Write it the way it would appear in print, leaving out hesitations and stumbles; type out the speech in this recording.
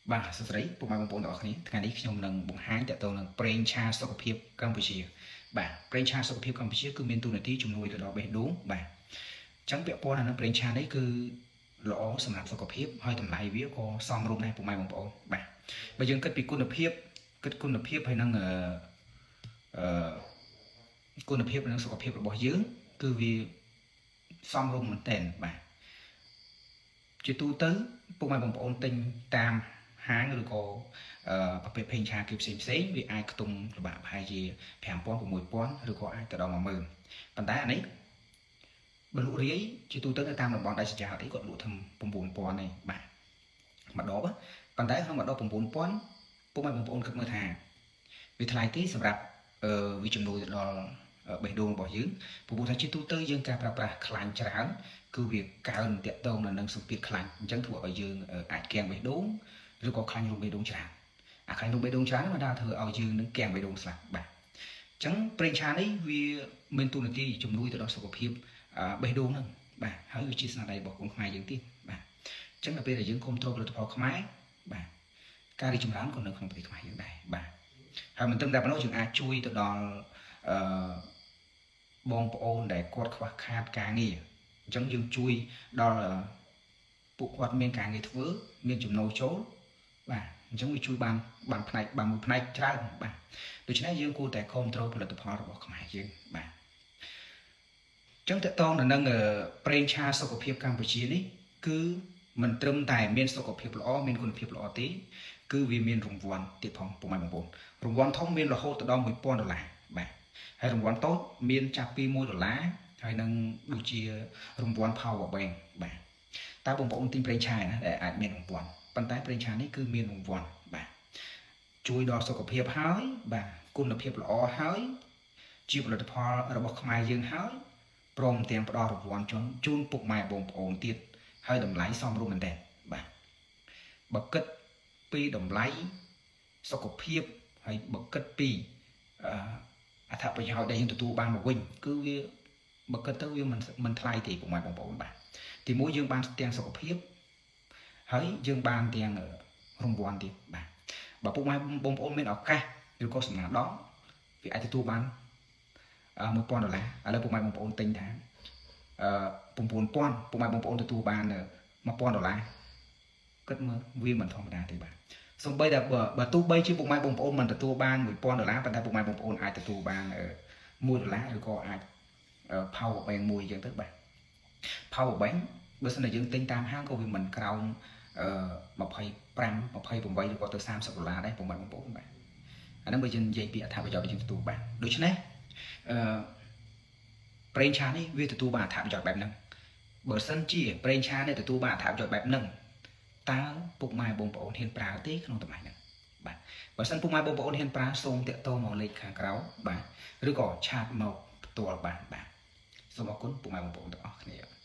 បាទសួស្តីពុកម៉ែបងប្អូនទាំងអស់គ្នាថ្ងៃនេះខ្ញុំនឹងបង្ហាញតទៅនឹងប្រេងឆាសុខភាពកម្ពុជាបាទប្រេងឆាសុខភាពកម្ពុជាគឺមានតួនាទីជំនួយទៅដល់បេះដូងបាទអញ្ចឹងពាក់ព័ន្ធនឹងប្រេងឆានេះគឺល្អសម្រាប់សុខភាពហើយតម្លៃវាក៏សមរម្យដែរពុកម៉ែបងប្អូនបាទបើយើងគិតពីគុណភាពគិតគុណភាពហើយនឹងអឺគុណភាពនិងសុខភាពរបស់យើងគឺវាសមរម្យមែនទែនបាទជាទូទៅពុកម៉ែបងប្អូនទិញតាមហាងឬក៏ប្រភេទប្រេងឆាគេផ្សេងផ្សេងវាអាចខ្ទង់ល្បាក់ប្រហែលជា5000 6000ឬក៏អាចទៅដល់10000ប៉ុន្តែអានេះបើលក់រាយជាទូទៅនៅតាមតំបន់ដាច់ស្រយាលអីគាត់លក់ធ្វើ9000ទេបាទមួយដបប៉ុន្តែក្នុងមួយដប9000ពុកម៉ែបងប្អូនគិតមើលថាវាថ្លៃទេសម្រាប់វាជំនួយទៅដល់បេះដូងរបស់យើងព្រោះថាជាទូទៅយើងការប្រើប្រាស់ខ្លាញ់ច្រើនគឺវាកើនតាក់ទងនៅនឹងសម្ពាធខ្លាញ់អញ្ចឹងធ្វើឲ្យយើងអាចគាំងបេះដូងឬក៏ខ្លាញ់រុំបេះដូងច្រើនអាខ្លាញ់រុំបេះដូងច្រើនมันដល់ធ្វើឲ្យយើងនឹងគាំងបេះដូងស្លាប់បាទអញ្ចឹងប្រេងឆានេះវាមានតួនាទីជំនួយទៅដល់សុខភាពបេះដូងហ្នឹងបាទហើយវាជាស្នាដៃរបស់កូនខ្មែរយើងទៀតបាទអញ្ចឹងដល់ពេលដែលយើងគ្រប់គ្រងផលិតផលខ្មែរបាទការរីកចម្រើនក៏នៅក្នុងប្រទេសខ្មែរយើងដែរបាទហើយមិនត្រឹមតែប៉ុណ្ណោះយើងអាចជួយទៅដល់អឺបងប្អូនដែលគាត់ខ្វះខាតការងារអញ្ចឹងយើងជួយដល់ពួកគាត់មានការងារធ្វើមានចំណូលចូលបាទអញ្ចឹងវាជួយបានបានផ្នែកបានមួយផ្នែកច្រើនបាទដូច្នេះយើងគួរតែគ្រប់គ្រងផលិតផលរបស់ខ្មែរយើងបាទអញ្ចឹងតកតងទៅនឹងប្រេងឆាសុខភាពកម្ពុជានេះគឺមិនត្រឹមតែមានសុខភាពល្អមានគុណភាពល្អទេគឺវាមានរង្វាន់ទៀតផងពុកម៉ែបងប្អូនរង្វាន់ធំមានរហូតដល់1000ដុល្លារបាទហើយរង្វាន់តូចមានចាប់ពី1ដុល្លារហើយនឹងដូចជារង្វាន់ Power Bank បាទតើបងប្អូនទិញប្រេងឆាណាដែលអាចមានរង្វាន់ប៉ុន្តែប្រេងឆានេះគឺមានរង្វាន់បាទជួយដល់សុខភាពហើយបាទគុណភាពល្អហើយជាផលិតផលរបស់ខ្មែរយើងហើយព្រមទាំងផ្ដល់រង្វាន់ជូនពុកម៉ែបងប្អូនទៀតហើយតម្លៃសមរម្យមែនទែនបាទបើគិតពីតម្លៃសុខភាពហើយបើគិតពីអត្ថប្រយោជន៍ដែលយើងទទួលបានមកវិញគឺវាបើគិតទៅវាមិនថ្លៃទេពុកម៉ែបងប្អូនបាទទីមួយយើងបានទាំងសុខភាពហើយយើងបានទាំងរង្វាន់ទៀតបាទបើពុកម៉ែបងប្អូនមានឱកាសឬក៏សំណាងដល់វាអាចទទួលបាន1000ដុល្លារឥឡូវពុកម៉ែបងប្អូនទិញថា9000ពុកម៉ែបងប្អូនទទួលបាន1000ដុល្លារគិតមើលវាមិនធម្មតាទេបាទសូម្បីតែបើទោះបីជាពុកម៉ែបងប្អូនមិនទទួលបាន1000ដុល្លារប៉ុន្តែពុកម៉ែបងប្អូនអាចទទួលបាន1ដុល្លារឬក៏អាច Power Bank មួយអញ្ចឹងទៅបាទ Power Bank បើសិនតែយើងទិញតាមហាងក៏វាមិនក្រោម25 28ឬក៏ទៅ30ដុល្លារដែរពុកម៉ែបងប្អូនបាទអាហ្នឹងបើយើងនិយាយពីអត្ថប្រយោជន៍ដែលយើងទទួលបានដូច្នេះអឺប្រេងឆានេះវាទទួលបានអត្ថប្រយោជន៍បែបហ្នឹងបើសិនជាប្រេងឆានេះទទួលបានអត្ថប្រយោជន៍បែបហ្នឹងតើពុកម៉ែបងប្អូនហ៊ានប្រើទេក្នុងតម្លៃហ្នឹងបាទបើសិនពុកម៉ែបងប្អូនហ៊ានប្រើសូមតាក់ទងមកលេខខាងក្រៅបាទឬក៏ឆាតមកផ្ទាល់បានបាទសូមអរគុណពុកម៉ែបងប្អូនទាំងអស់គ្នា។